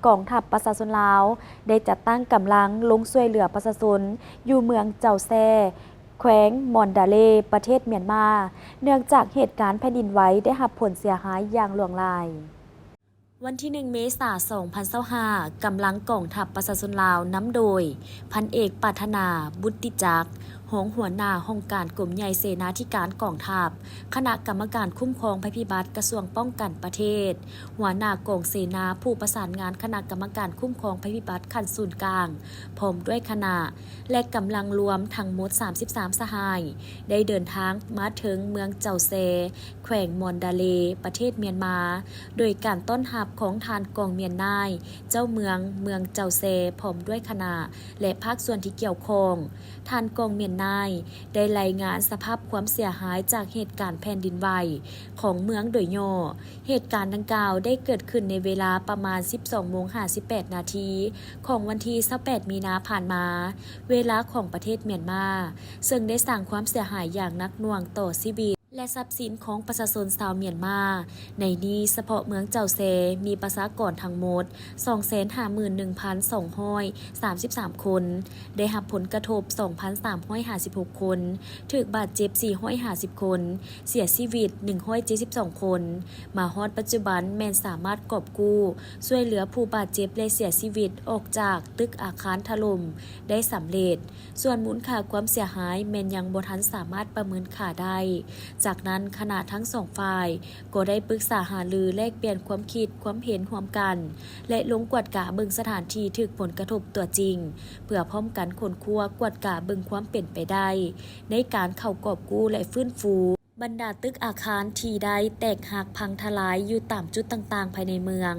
ກອງທັບປະຊາຊົນລາວ ໄດ້ຈັດຕັ້ງກຳລັງລົງຊ່ວຍເຫຼືອປະຊາຊົນ ຢູ່ເມືອງເຈົ້າແຊ ແຂວງມອນດາເລ ປະເທດມຽນມາ ເນື່ອງຈາກເຫດການແຜ່ນດິນໄຫວໄດ້ຮັບຜົນເສຍຫາຍຢ່າງຫຼວງຫຼາຍ. ວັນທີໜຶ່ງ ເມສາ ສອງພັນຊາວຫ້າ ກຳລັງກອງທັບປະຊາຊົນລາວ ນຳໂດຍ ພັນເອກ ປາດຖະໜາ ບຸດຕິຈັກ ຮອງຫົວໜ້າຫ້ອງການກົມໃຫຍ່ເສນາທິການກອງທັບ, ຄະນະກຳມະການຄຸ້ມຄອງໄພພິບັດ ກະຊວງປ້ອງກັນປະເທດ, ຫົວໜ້າກອງເສນາ ຜູ້ປະສານງານຄະນະກຳມະການຄຸ້ມຄອງໄພພິບັດຂັ້ນສູນກາງ ພ້ອມດ້ວຍຄະນະ ແລະ ກຳລັງລວມທັງໝົດ ສາມສິບສາມ ສະຫາຍ ໄດ້ເດີນທາງມາເຖິງເມືອງເຈົ້າແຊ ແຂວງມອນດາເລ ປະເທດມຽນມາ ໂດຍການຕ້ອນຮັບຂອງທ່ານກອງໝຽນນາຍ ເຈົ້າເມືອງເມືອງເຈົ້າແຊ ພ້ອມດ້ວຍຄະນະ ແລະ ພາກສ່ວນທີ່ກ່ຽວຂ້ອງ. ທ່ານກອງໝຽນນາຍ ໄດ້ລາຍງານສະພາບຄວາມເສຍຫາຍຈາກເຫດການແຜ່ນດິນໄຫວຂອງເມືອງໂດຍຫຍໍ້. ເຫດການດັ່ງກ່າວໄດ້ເກີດຂຶ້ນໃນເວລາປະມານ ສິບສອງໂມງ ຫ້າສິບແປດນາທີ ຂອງວັນທີ ຊາວແປດ ມີນາຜ່ານມາ ເວລາຂອງປະເທດມຽນມາ, ເຊິ່ງໄດ້ສ້າງຄວາມເສຍຫາຍຢ່າງໜັກໜ່ວງຕໍ່ຊີວິດ ແລະ ຊັບສິນຂອງປະຊາຊົນຊາວມຽນມາ. ໃນນີ້ສະເພາະເມືອງເຈົ້າແຊ ມີປະຊາກອນທັງໝົດ ສອງແສນຫ້າໝື່ນໜຶ່ງພັນສອງຮ້ອຍສາມສິບສາມຄົນ, ໄດ້ຮັບຜົນກະທົບ ສອງພັນສາມຮ້ອຍຫ້າສິບຫົກຄົນ, ຖືກບາດເຈັບ ສີ່ຮ້ອຍຫ້າສິບຄົນ, ເສຍຊີວິດ ໜຶ່ງຮ້ອຍເຈັດສິບສອງຄົນ. ມາຮອດປັດຈຸບັນແມ່ນສາມາດກອບກູ້ຊ່ວຍເຫຼືອຜູ້ບາດເຈັບ ແລະ ເສຍຊີວິດອອກຈາກຕຶກອາຄານຖະຫຼົ່ມໄດ້ສຳເລັດ. ສ່ວນມູນຄ່າຄວາມເສຍຫາຍແມ່ນຍັງບໍ່ທັນສາມາດປະເມີນຄ່າໄດ້. ຈາກນັ້ນຄະນະທັງສອງຝ່າຍກໍໄດ້ປຶກສາຫາລືແລກປ່ຽນຄວາມຄິດຄວາມເຫັນຮ່ວມກັນ ແລະ ລົງກວດກາເບິ່ງສະຖານທີ່ຖືກຜົນກະທົບຕົວຈິງ ເພື່ອພ້ອມກັນຄົ້ນຄວ້າກວດກາເບິ່ງຄວາມເປັນໄປໄດ້ໃນການເຂົ້າກອບກູ້ ແລະ ຟື້ນຟູ ບັນດາຕຶກອາຄານທີ່ໄດ້ແຕກຫັກພັງທະລາຍຢູ່ຕາມຈຸດຕ່າງໆພາຍໃນເມືອງ.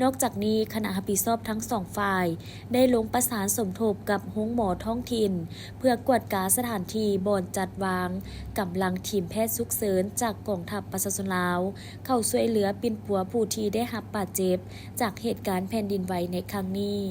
ນອກຈາກນີ້, ຄະນະຮັບຜິດຊອບທັງສອງຝ່າຍໄດ້ລົງປະສານສົມທົບກັບໂຮງໝໍທ້ອງຖິ່ນ ເພື່ອກວດກາສະຖານທີ່ບ່ອນຈັດວາງກຳລັງທີມແພດສຸກເສີນຈາກກອງທັບປະຊາຊົນລາວ ເຂົ້າຊ່ວຍເຫຼືອປິ່ນປົວຜູ້ທີ່ໄດ້ຮັບບາດເຈັບຈາກເຫດການແຜ່ນດິນໄຫວໃນຄັ້ງນີ້.